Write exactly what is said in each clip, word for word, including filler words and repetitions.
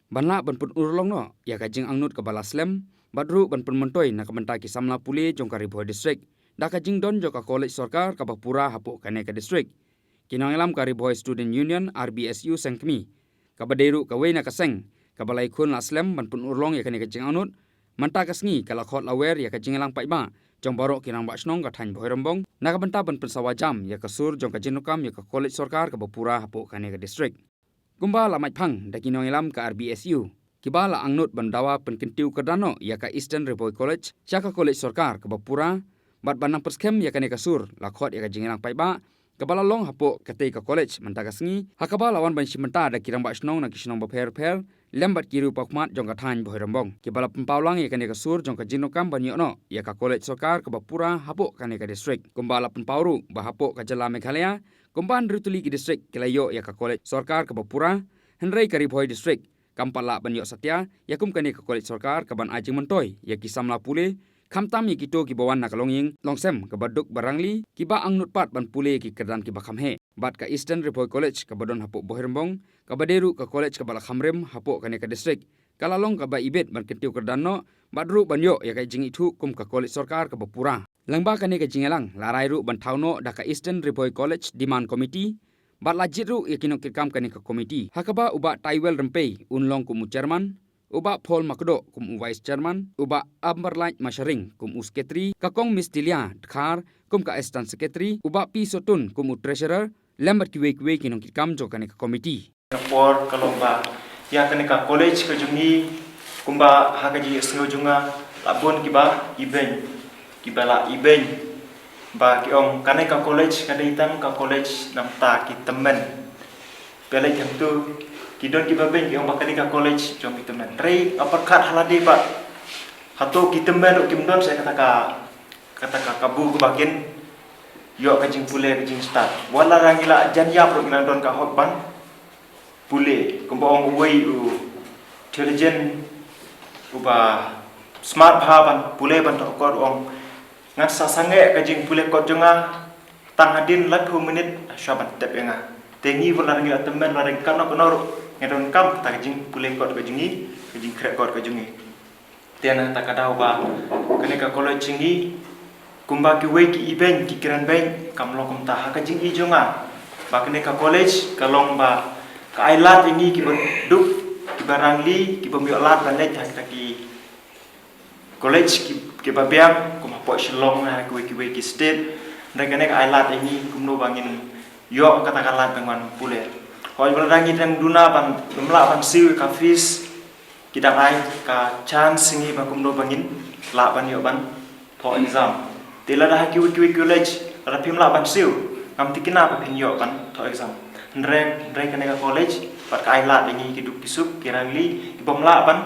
ban lah ban pynurlong noh ïa ka jingangnud kaba la slem, bad ruh ban pynmyntoi na ka bynta ki samla pule jong ka Ri Bhoi District da ka jingdon jong ka college sorkar kaba pura hapoh kane ka district. Ki nongïalam ka Ri Bhoi Student Union, R B S U, seng kmie, kaba dei ruh kawei na ka seng kaba la ïakhun la slem ban pynurlong ïa kane ka jingangnud, mynta ka sngi ka la khot la wer ïa ka jingïalang paidbah jong baroh ki rangbah shnong ka thaiñ Bhoirymbong na ka bynta ban pynsawa jam ïa ka sur jong ka jingdonkam ïa ka college sorkar kaba pura hapoh kane ka district. Kumba la mait phang da ki nongïalam ka R B S U, kiba la angnud ban dawa pynkyntiew kyrdan noh ïa ka Eastern Ri Bhoi College sha ka college sorkar kaba pura, bad ban nang pyrskhem ïa kane ka sur, la khot ïa ka jingïalang paidbah kaba la long hapoh katei ka college mynta ka sngi, ha kaba la wan ban shim bynta da ki rangbah shnong na ki shnong bapher bapher lem bad ki riew paw khmat jong ka thaiñ Bhoirymbong, kiba la pynpaw lang ïa kane ka sur jong ka jingdonkam ban ïoh noh ïa ka college sorkar kaba pura hapoh kane ka district. Kumba la pynpaw ruh ba hapoh ka jylla Meghalaya, kumba hynriew tylli ki district ki la ïoh ïa ka college sorkar kaba pura, hynrei ka Ri Bhoi District kam pat lah ban ïoh satia ïa kum kane ka college sorkar kaban ai jingmyntoi ïa ki samla pule, khamtam ïa kito kiba wan na ka longïing longsem kaba duk ba rangli, kiba angnud pat ban pule ïa ki kyrdan kiba kham heh. Bad ka Eastern Ri Bhoi College kaba don hapoh Bhoirymbong, kaba dei ruh ka college kaba la kham rim hapoh kane ka district, ka la long kaba ibit ban kyntiew kyrdan noh, bad ruh ban ïoh ïa ka jingithuh kum ka college sorkar kaba pura. Lyngba kane ka jingïalang, la rai ruh ban thaw noh da ka Eastern Ri Bhoi College Demand Committee, bad la jied ruh ïa ki nongkitkam kane ka committee, ha kaba u Bah Taiwel Rympei un long kum u chairman, u Bah Paul Makdoh kum u vice chairman, u Bah Amberlight Masharing kum u secretary, ka Kong Mistilia Dkhar kum ka assistant secretary, u Bah P Sotun kum u treasurer, lem bad kiwei kiwei ki nongkitkam jong kane ka committee. Ka por ka long ba ïa kane ka college ka jong ngi, kumba ha ka jingsngew jong nga, la bun kiba ibeiñ, kiba la ibeiñ ba ki ong kane ka college ka dei tang ka college namar ki tymmen. Phi leit hangtu, ki don kiba beiñ ki ong ba kane ka college jong ki tymmen. Hynrei nga pyrkhat ha lade ba hato ki tymmen ruh kim don sa kata ka, kata ka kabu kaba kin ïoh ka jingpule ka jingstad. Wat la ngi la jan ïap ruh ngi nang don ka hok ban pule. Kumba ong uwei u theologian uba smart bha ban pule ban thoh kot, u ong, ngan sa sangeh ka jingpule kot jong nga tang hadien laiphew minit shuwa ban tep ïa nga. Te ngi wat la ngi la tymmen, la ngi katno katno ruh ngi donkam kata ka jingpule kot ka jong ngi, ka jingkhreh kot ka jong ngi. Te na kata ka daw ba kane ka college jong ngi, kumba kiwei ki ibeiñ ki kren beiñ, kam long kumta. Ha ka jingi jong nga, ba kane ka college ka long ba ka ai lad ïa ngi kiba duk, kiba rangli, kibym ïoh lad ban leit ha kita ki college ki, kiba biang, kum hapoh Shillong, ha kiwei kiwei ki state. Hynrei kane ka ai lad ïa ngi kumno ba ngin ïoh kata ka lad ban wan pule. Hooid, ba lada ngi dang duna ban, bym lah ban siew ka fees, ki dang ai ka chance ngi ba kumno ba ngin lah ban ïoh ban thoh exam. Te lada ha kiwei kiwei college, lada phim lah ban siew, ngam tikna ba phin ïoh ban thoh exam. Hynrei, hynrei kane ka college pat ka ai lad ïa ngi ki duk ki suk, ki rangli, kibym lah ban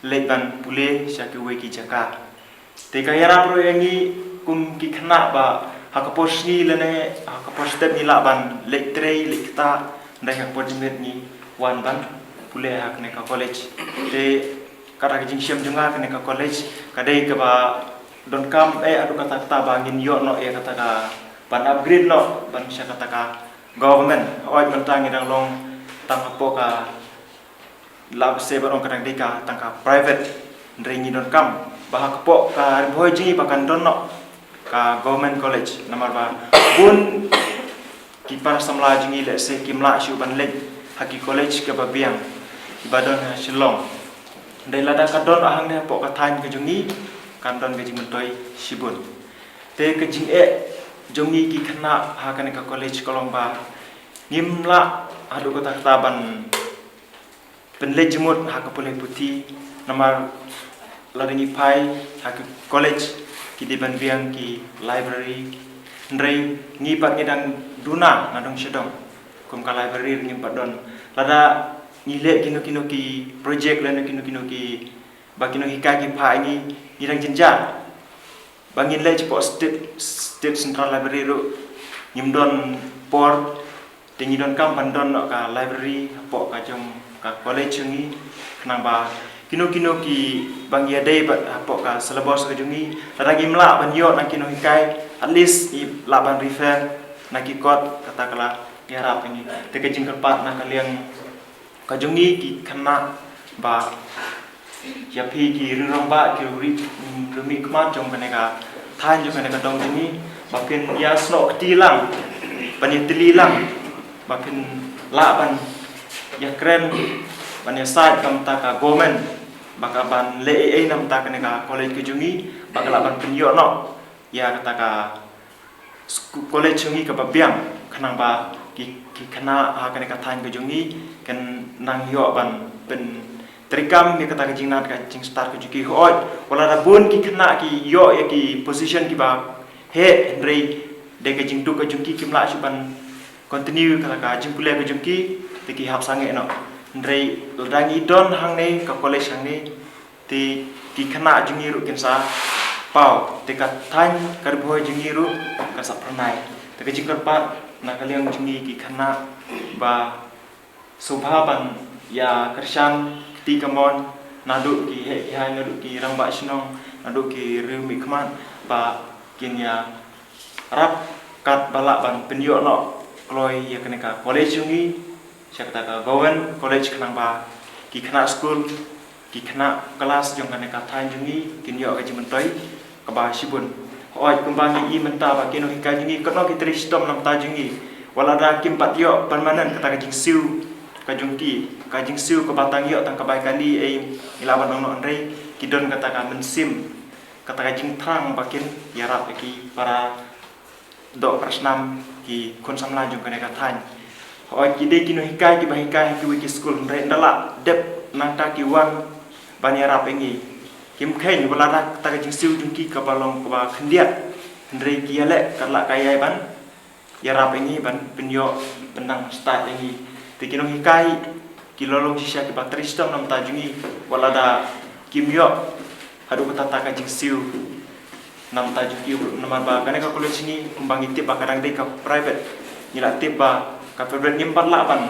leit ban pule sha kiwei ki jaka. Te ka ïarap ruh ïa ngi kum ki khynnah ba ha ka por sngi lane ha ka por step ngi lah ban leit trei, leit ktah, hynrei ha ka por jingmut ngi wan ban pule ha kane ka college. Te kata ka jingshem jong nga, kane ka college ka dei kaba donkam eh haduh katta katta ba ngin ïoh noh ïa kata ka ban upgrade noh ban sha kata ka government. Hooid, mynta ngi dang long tang hapoh ka, lah ban sa ban ong ka dang dei ka tang ka private, hynrei ngi donkam ba ha ka pok ka Ri Bhoi jong ngi ba kan don noh ka government college, namar ba bun ki para samla jong ngi lehse kim lah shuh ban leit ha ki college kaba biang kiba don ha Shillong. Hynrei lada ka don hangne ha pok ka thaiñ ka jong ngi, kan don ka jingmyntoi shibun. Te ka jingeh jong ngi ki khynnah ha kane ka college ka long ba ngim lah haduh katta katta ban pynleit jingmut ha ka pule puthi, namar lada ngi phai ha ki college ki dei ban biang ki library. Hynrei ngi pat ngi dang duna na dong sha dong, kum ka library ruh ngim pat don. Lada ngi leh kino kino ki project lane kino kino ki, ba ki nonghikai ki phah ïa ngi, ngi dang jynjar. Ba ngin leit shapoh State, State Central Library ruh ngim don por. Te ngi donkam ban don noh ka library hapoh ka jong ka college jong ngi, khnang ba kino kino kiba ngi ïadei bad hapoh ka syllabus ka jong ngi, lada ngim lah ban ïoh na ki nonghikai, at least ngi lah ban refer na ki kot, kata ka la ïarap ïa ngi. Te ka jingkyrpad na ka liang ka jong ngi ki khynnah Ba ïa phi ki riew rangbah, ki riew, riew mihkhmat jong kane ka thaiñ, jong kane ka dong jong ngi, ba phin ïa snoh kti lang, ban ïa tylli lang, ba phin lah ban ïa kren, ban ïa sait na ka bynta ka government, ba ka ban leh ei ei na ka bynta kane ka college ka jong ngi, ba ka lah ban pynïoh noh ïa kata ka sku-, college jong ngi kaba biang, khnang ba ki, ki khynnah ha kane ka thaiñ ka jong ngi kin nang ïoh ban pyntreikam ïa kata ka jingnat ka jingstad ka jong ki. Hooid, wat la da bun ki khynnah ki ïoh ïa ki position kiba heh, hynrei da ka jingduk ka jong ki kim lah shuh ban continue kata ka jingpule ka jong ki, te ki hap sangeh noh. Hynrei lada ngi don hangne ka college hangne, te ki khynnah jong ngi ruh kin sa paw, te ka thaiñ ka Ri Bhoi jong ngi ruh kan sa phyrnai. Te ka jingkyrpad na ka liang jong ngi ki khynnah ba sngewbha ban ïa kyrshan kti kamon, naduh ki heh ki hai, naduh ki rangbah shnong, naduh ki riew mihkhmat, ba kin ïa rap kat ba lah ban pynïoh noh kloi ïa kane ka college jong ngi sha kata ka government college, khnang ba ki khynnah skul, ki khynnah klas jong kane ka thaiñ jong ngi kin ïoh ka jingmyntoi kaba shibun. Hooid, kumba ngi i mynta ba ki nonghikai jong ngi, katno ki trei shitom na bynta jong ngi, wat la da kim pat ïoh permanent kata ka jingsiew ka jong ki, ka jingsiew kaba tang ïoh tang ka bai kali, ei, ngi lah ban ong noh, hynrei ki don kata ka mynsiem, kata ka jingthrang ba kin ïarap ïa ki para doh para snam, ki khun samla jong kane ka thaiñ. Hooid, ki dei ki nonghikai kiba hikai ha kiwei ki skul, hynrei ynda la dep nangta ki wan ban ïarap ïa ngi. Kim kheiñ, wat la da kata ka jingsiew jong ki kaba long kaba khyndiat, hynrei ki ïaleh kat la ka ïai ban ïarap ïa ngi, ban pynïoh, ban nang stad ïa ngi. Te ki nonghikai ki la long shisha kiba trei shitom na bynta jong ngi, wat la da kim ïoh haduh katta ka jingsiew na bynta jong ki, namar ba kane ka college jong ngi, kumba ngi tip ba ka dang dei ka private, ngi la tip ba ka private ngim pat lah ban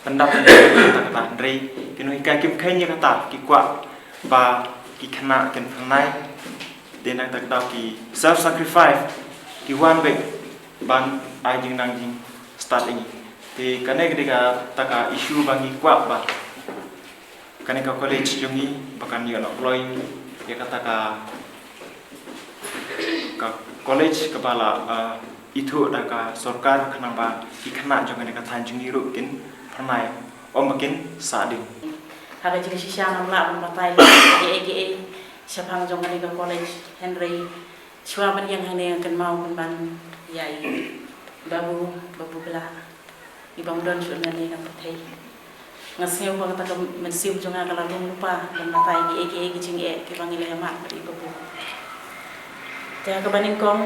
pyndap kata kata, hynrei ki nonghikai kim kheiñ ïa kata, ki kwah ba ki khynnah kin phyrnai. Te na kata ka daw ki self sacrifice, ki wan beit ban ai jingnang jingstad ïa ngi. Te kane ka dei kata ka issue ba ngi kwah ba kane ka college jong ngi ba kan ïoh noh kloi ïa kata ka, ka college kaba la, uh, ithuh da ka sorkar, khnang ba ki khynnah jong kane ka thaiñ jong ngi ruh kin phyrnai, ym ba kin sah ding. Ha ka jingshisha ngam lah ban batai ïa kiei kiei shaphang jong kane ka college, hynrei shuwa ban ïeng hangne nga kynmaw pynban ïa i Babu, Babu Blah, i bym don shuh hangne ha pyrthei. Nga sngew ba kata ka mynsiem jong nga ka la lum lypa ban batai kiei kiei ki jingeh kiba ngi la ïamad bad i Babu. Te ha kaba nyngkong,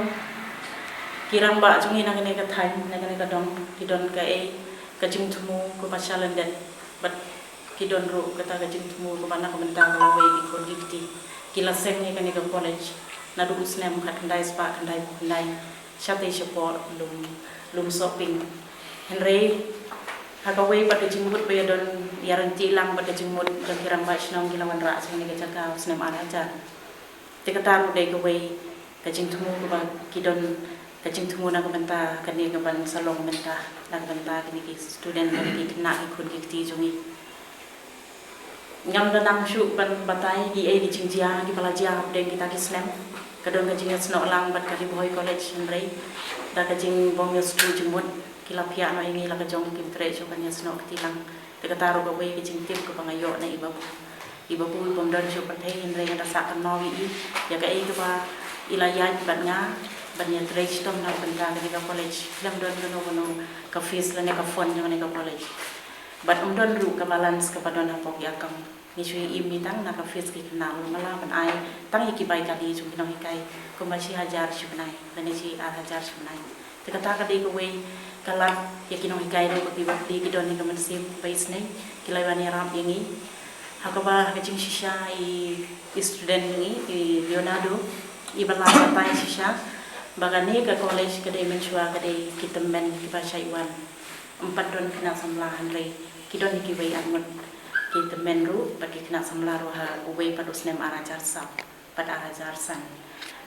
ki rangbah jong ngi na kane ka thaiñ, na kane ka dong, ki don kaei ka jingthmu kaba shalyndet, bad ki don ruh kata ka jingthmu kaba na ka bynta ka lawei ki khun ki kti. Ki la seng ïa kane ka college naduh u snem khatkhyndai spah khyndaiphew khyndai, shatei shapoh lum, lum Sohping. Hynrei ha kawei pat ka jingmut ba ïadon ïaryntih lang bad ka jingmut jong ki rangbah shnong, ki la wanrah sha kane ka jaka ha u snem ar hajar. Te kata ruh dei kawei ka jingthmu kaba ki don, ka jingthmu na ka bynta kane ka ban sa long mynta na ka bynta kine ki student, kine ki khynnah ki khun ki kti jong ngi. Ngam da nang shuh ban batai kiei ki jingjia kiba la jia hapdeng kita ki snem. Ka don ka jingïasnoh lang bad ka Ri Bhoi College, hynrei da ka jingbym ïasngewthuh jingmut ki la phiah noh ïa ngi la ka jong, kim treh shuh ban ïasnoh kti lang. Te kata ruh kawei ka jingtip kaba nga ïoh na i Babu. I Babu i bym don shuh pyrthei, hynrei nga da sah kynmaw ïa i, ïa kaei kaba i la ïaid bad nga ban ïatrei shitom na ka bynta kane ka college. Khlem don kano kano ka fees lane ka fund jong kane ka college. Bad ym don ruh ka balance kaba don hapoh ki account. Ngi shu ïa im tang na ka fees ki khynnah, ym lah ban ai tang ïa ki bai kali jong ki nonghikai kumba shi hajar shi bnai lane shi ar hajar shi bnai. Te kata ka dei kawei ka lad ïa ki nonghikai ruh ba ki bapli ki don ïa ka mynsiem ba isynei, ki la wan ïarap ïa ngi. Ha kaba ha ka jingshisha i, i student jong ngi, i Leonardo, i ba la batai shisha ba kane ka college ka dei mynshuwa ka dei ki tymmen kiba shait wan. Ym pat don khynnah samla, hynrei ki don ïa kiwei ar ngut ki tymmen ruh bad ki khynnah samla ruh ha uwei pat u snem ar hajar saw bad ar hajar san.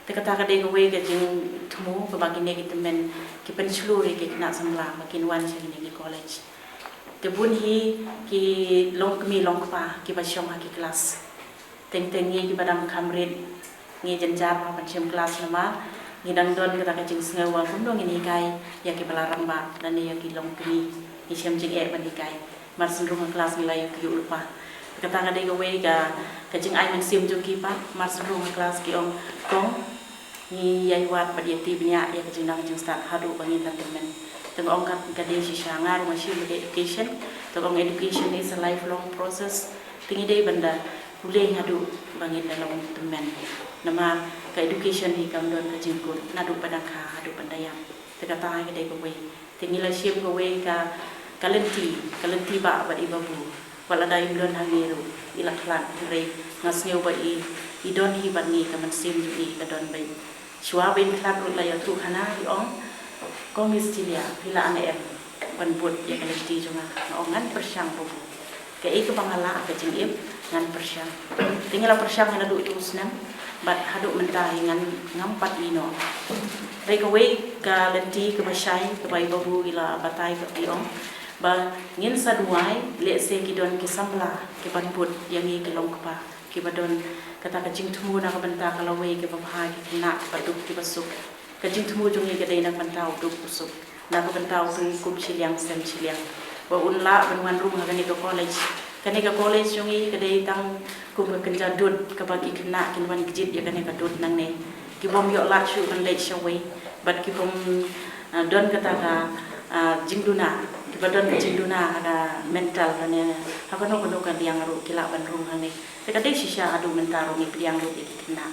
Te kata ka dei kawei ka jingthmu kaba kine ki tymmen ki pynshlur ïa ki khynnah samla ba kin wan sha kine ki college. Te bun hi ki longkmie longkpa kiba shong ha ki klas. Teng teng ngi kiba dang kham rit ngi jynjar ban shim klas namar ngi dang don kata ka jingsngew ba kumno ngin hikai ïa kiba la rangbah lane ïa ki longkmie, ngi shem jingeh ban hikai. Mar shen rung ha klas ngi la ïoh ïoh lypa. Kata ka dei kawei ka, ka jingai mynsiem jong ki pat, mar shen rung ha klas ki ong, kong, ngi ïai wad bad ïa tip bniah ïa ka jingnang jingstad haduh ba ngin da tymmen. Te nga ong kat ka dei shisha, nga ruh nga shu education. Te nga ong education is a lifelong process. Te ngi dei ban da pule haduh ba ngin da long tymmen. Namar ka education hi kam don ka jingkut naduh ba dang kha haduh ban da ïap. Te kata ka dei kawei. Te ngi la shim kawei ka, ka lynti, ka lynti ba bad i babu. Wat lada im don hangne ruh i la khlad, hynrei nga sngew ba i, i don hi bad ngi, ka mynsiem jong i ka don beit. Shuwa ba in khlad ruh la ïathuh hana, i ong, ko Miss Celia, phi la an em ban bud ïa ka lynti jong nga? Nga ong ngan pyrshang babu. Kaei kaba nga lah ka jingim ngan pyrshang. Te ngi la pyrshang naduh tu snem bad haduh mynta hi ngan ngam pat ïeh noh. Te kawei ka lynti kaba shai kaba i babu i la batai, ka i ong ba ngin sa duwai lehse ki don ki samla kiban bud ïa ngi ki longkpa kiba don kata ka jingthmu na ka bynta ka lawei kiba bha, ki khynnah kiba duk kiba suk. Ka jingthmu jong ngi ka dei na ka bynta u duk u suk, na ka bynta u tu kum shiliang sem shiliang, ba un lah ban wan rung ha kane ka college. Kane ka college jong ngi ka dei tang kum ka kynja dud kaba ki khynnah kin wan kjit ïa kane ka dud nangne. Ki bym ïoh lad shuh ban leit shawei bad ki bym, ah, don kata ka, ah, jingduna, kiba don ka jingduna ha ka mental lane ha kano kano ka liang ruh ki lah ban rung hangne. Te ka dei shisha haduh mynta ruh ngi pdiang lut ïa ki khynnah.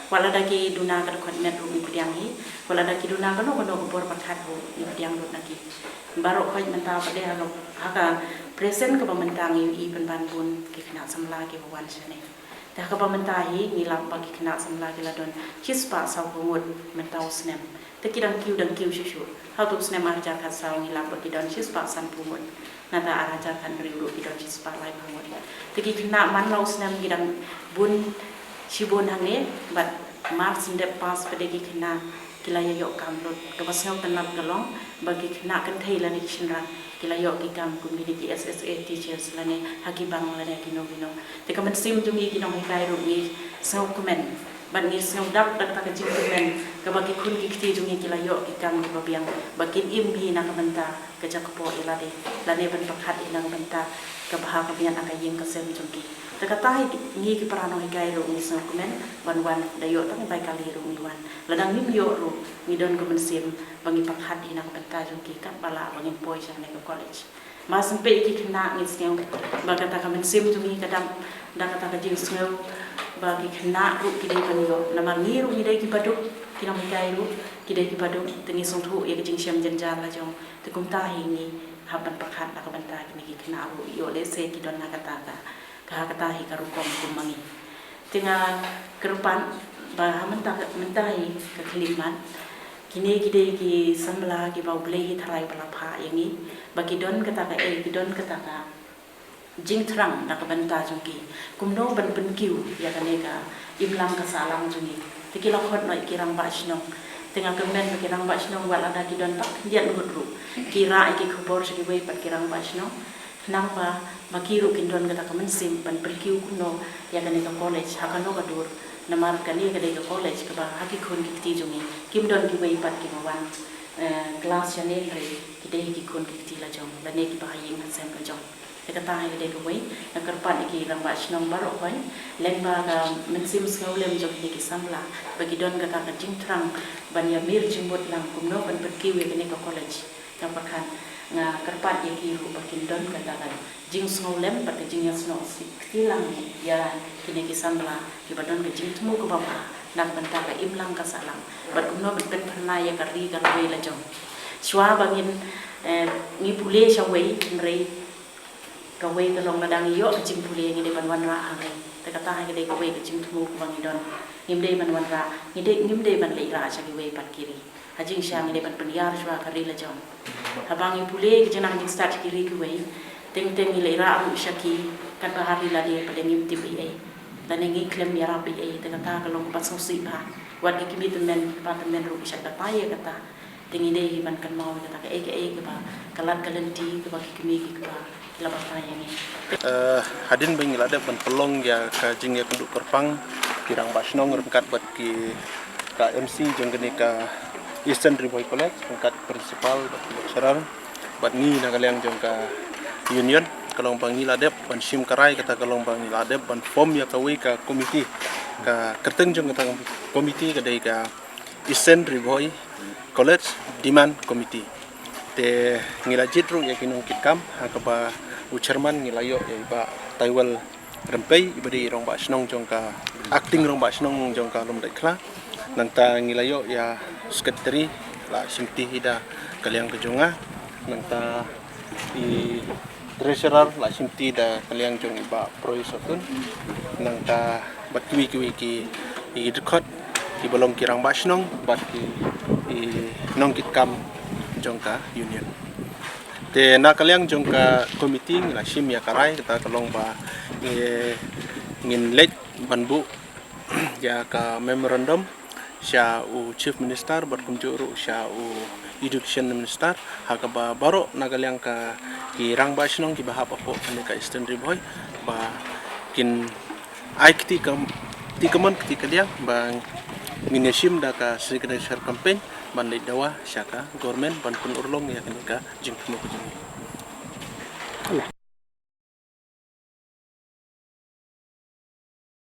Wat lada ki duna ka dkhot met ruh ngi pdiang hi, wat lada ki duna kano kano ka bor ba khat ruh ngi pdiang lut na ki. Baroh khoit mynta pat de ha, ha ka present kaba mynta ngi ïohi pynban bun ki khynnah samla kiba wan shane. Te ha kaba mynta hi ngi lap ba ki khynnah samla ki la don shispah sawphew ngut mynta u snem. Te ki dang kiew dang kiew shuh shuh. Haduh u snem ar hajar khatsaw ngi lap ba ki don shispah sanphew ngut. Nangta ar hajar khathynriew ruh ki don shispah laiphew ngut. Te ki khynnah man la u snem ki dang bun shibun hangne bad mar shen dep pass pat de ki khynnah ki la ïa ïoh kam lut. Kaba sngewtynnat ka long ba ki khynnah kynthei lane ki shynrang ki la ïoh ki kam kum kine ki S S A teachers lane ha ki bank lane ha kino kino. Te ka mynsiem jong ngi ki nonghikai ruh ngi sngewkmen bad ngi sngewdap da kata ka jingkmen kaba ki khun ki kti jong ngi ki la ïoh ki kam kiba biang ba kin im hi na ka bynta ka jaka poi lade lane ban pyrkhat hi na ka bynta ka bha ka biang ha ka ïing ka sem jong ki. Te kata hi ngi ki para nonghikai ruh ngi sngewkmen ban wan, da ïoh tang bai kali ruh ngi wan. Lada ngim ïoh ruh ngi don ka mynsiem ba ngi pyrkhat hi na ka bynta jong ki katba lah ba ngin poi sha kane ka college. Mar shen peit ki khynnah ngi sngew ba kata ka mynsiem jong ngi ka dap da kata ka jingsngew ba ki khynnah ruh ki dei ban ïoh, namar ngi ruh ngi dei kiba duk, ki nonghikai ruh ki dei kiba duk, te ngi sngewthuh ïa ka jingshem jynjar la jong. Te kumta hi ngi hap ban pyrkhat na ka bynta kine ki khynnah ruh ïoh lehse ki don na kata ka, ka ha kata hi ka rukom kum ma ngi. Te nga kyrpad ba ha mynta, mynta hi ka khyllipmat kine ki dei ki samla kiba U Blei hi tharai ba la phah ïa ngi ba ki don kata ka, eh, ki don kata ka jingthrang na ka bynta jong ki kumno ban pynkiew ïa kane ka imlang ka sahlang jong ngi. Te ki la khot noh ïa ki rangbah shnong. Te nga kyrmen ba ki rangbah shnong wat lada ki don tang khyndiat ngut ruh ki rah ïa ki khubor sha kiwei pat ki rangbah shnong. Khnang ba ma ki ruh kin don kata ka mynsiem ban pynkiew kumno ïa kane ka college ha kano ka dur. Namar kane ka dei ka college kaba ha ki khun ki kti jong ngi kim don kiwei pat kiba wan, eh, klas shane, hynrei ki dei ki khun ki kti la jong lane kiba ha ïing ha sem la jong. Te kata hi ka dei kawei, nga kyrpad ïa ki rangbah shnong baroh khoit lyngba ka mynsiem sngewlem jong kine ki samla ba ki don kata ka jingthrang ban ïa mir jingmut lang kumno ban pynkiew ïa kane ka college. Nga pyrkhat, nga kyrpad ïa ki ruh ba kin don kata ka jingsngewlem bad ka jingïasnoh kti lang ïa kine ki samla kiba don ka jingthmu kaba bha na ka bynta ka imlang ka sahlang bad kumno ban pynphyrnai ïa ka ri ka lawei la jong. Shuwa ba ngin, eh, ngi pule shawei, hynrei kawei ka long lada ngi ïoh ka jingpule ngi dei ban wanrah hangne. Te kata hi ka dei kawei ka jingthmu kaba ngi don. Ngim dei ban wanrah, ngi dei, ngim dei ban leit rah sha kiwei pat ki ri. Ha jingshisha ngi dei ban pynïar shuwa ka ri la jong. Haba ngi pule ka jingnang jingstad ki ri kiwei, teng teng ngi leit rah ruh sha ki katba ha ri lade pat de ngim tip ei ei lane ngi khlem ïarap ei ei. Te kata ka long kaba sngewsih bha. Wat ki kmie tymmen ki kpa tymmen ruh ki shait batai ïa kata. Te ngi dei ban kynmaw ïa kata kaei kaei kaba ka lad ka lynti kaba ki kmie ki kpa la ban phai ïa ngi. Eh, hadien ba ngi la dep ban pynlong ïa ka jingïakynduh kyrpang ki rangbah shnong ryngkat bad ki, ka M C jong kane ka Eastern Ri Bhoi College ryngkat principal bad ki lecturer bad ngi na ka liang jong ka union, ka long ba ngi la dep ban shim ka rai, kata ka long ba ngi la dep ban form ïa kawei ka committee. Ka kyrteng jong kata ka committee ka dei ka Eastern Ri Bhoi College Demand Committee. Te ngi la jied ruh ïa ki nongkitkam, ha kaba u chairman ngi la ïoh ïa i Bah Taiwel Rympei, i ba dei i rangbah shnong jong ka, acting rangbah shnong jong ka Lumdaikhla. Nangta ngi la ïoh ïa secretary, la shimti hi da ka liang ka jong nga. Nangta i treasurer la shimti da ka liang jong i Bah Proi Sotun. Nangta bad kiwei kiwei ki, i dkhot, ki ba long ki rangbah shnong bad ki, i nongkitkam jong ka union. Te na ka liang jong ka committee ngi la shim ïa ka rai, kata ka long ba, eh, ngin leit ban buh ïa ka memorandum sha u Chief Minister bad kumjuh ruh sha u Education Minister, ha kaba baroh na ka liang ka ki rangbah shnong kiba hap hapoh kane ka Eastern Ri Bhoi ba kin ai kti kam, kti kamon kti kadiang ba ngin ïa shim da ka signature campaign ban leit dawa sha ka government ban pynurlong ïa kane ka jingthmu ka jong ngi.